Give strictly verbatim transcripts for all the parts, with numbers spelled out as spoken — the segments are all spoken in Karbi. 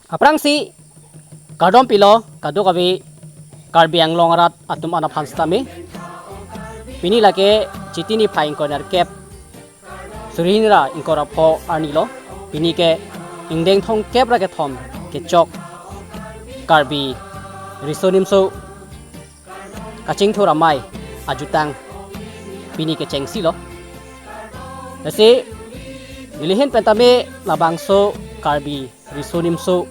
Aphrangsi kardom pilo kadokave Karbi Anglong arat atum an aphan sitame. Pini lake Chiti niphai ingkoi nerkep suri hini ra ingkoi ra pho arni lo. Pini ke ingdeng thomkep ra kethom kechok Karbi Riso Nimso Kachingthur Amei ajutang pini kechengsi lo. Lasi neli ahin pen tame labangso Karbi Riso Nimso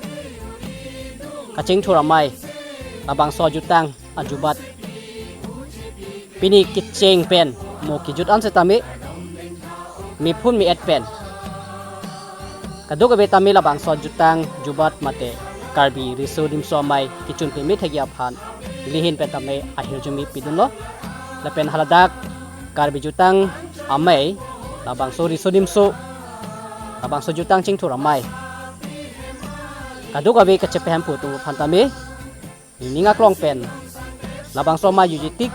Kachingthur Amei labangso ajutang ajubat pini kecheng pen mo kejut an setame mephun me-et pen kadokave tame labangso ajutang jubat mate Karbi Riso Nimso Amei kechun peme thekji aphan neli ahin pen tame ahirjume pidunlo. Lapen haladak Karbi jutang amei, labangso Riso Nimso, labangso jutang chingthur amei kadokave kachepahemphu atum aphan tame nening aklong pen labangso amei jutje tik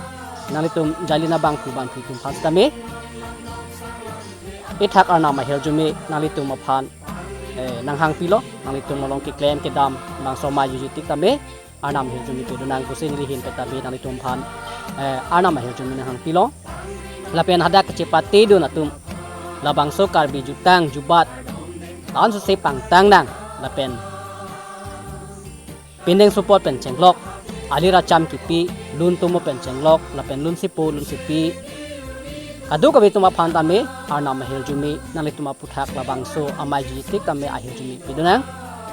nanglitum jali nabang pu bangpi atum aphan sitame ethak Arnam ahirjume nanglitum aphan eh, nanghangpilo. Nanglitum along keklem kedam labangso amei jutje tik tame Arnam ahirjume pedunang pusi neli ahin pen tame nanglitum aphan eh, Arnam ahirjume nanghangpilo. Lapen hadak kachepatedun atum labangso Karbi jutang jubat la-an suse pangtang nang lapen pindeng support pen chenglok, alir acham kipi, lun tomo pen chenglok lapen lun sipo lun sipi kadokave atum aphan tame Arnam ahirjume nanglitum aphuthak labangso amei jutje tik tame ahirjume pidunang.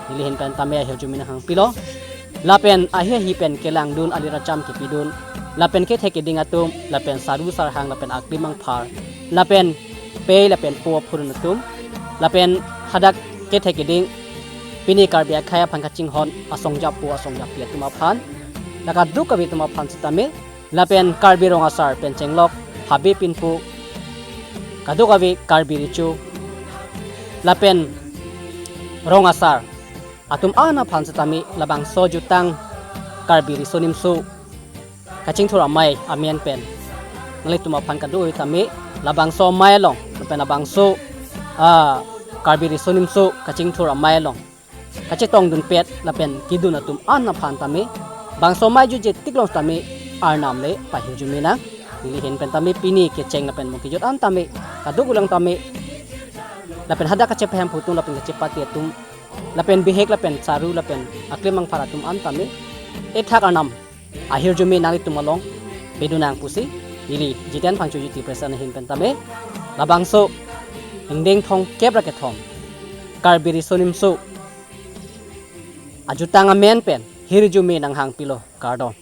Neli ahin pen tame ahirjume nanghangpilo. Lapen ahi ahi pen kelangdun, alir acham kipidun, lapen kethe keding atum, lapen saru sarhang, lapen aklim angphar, lapen pei lapen po aphurun atum, lapen hadak kethe keding pini Karbi akhei aphan kachinghon asong japo asong japi atum aphan, la kadokave atum aphan sitame, lapen Karbi rong asar pen chenglok, habe pinpo, kadokave Karbi recho, lapen rong asar atum an aphan sitame labangso jutang Karbi Riso Nimso Kachingthur Amei amen pen nanglitum aphan kadokave tame labangso amei along lapen labangso ah, Karbi Riso Nimso Kachingthur Amei along kachetongdunpet lapen kedun atum an aphan tame bangso amei jutje tik along tame Arnam le pahirjume nang. Neli ahin pen tame pini kecheng lapen mo kejut an tame kadokave along tame lapen hadak kachepahemphu atum lapen kachepate atum lapen bihek lapen saru lapen aklim angphar atum an tame ethak Arnam ahirjume nanglitum along pedunang pusi neli Jiten Phangcho Jiti Presen ahin pen tame labangso ingdeng thomkep ra kethom Karbi Riso Nimso ajutang amen pen hirjume nanghangpilo, kardom.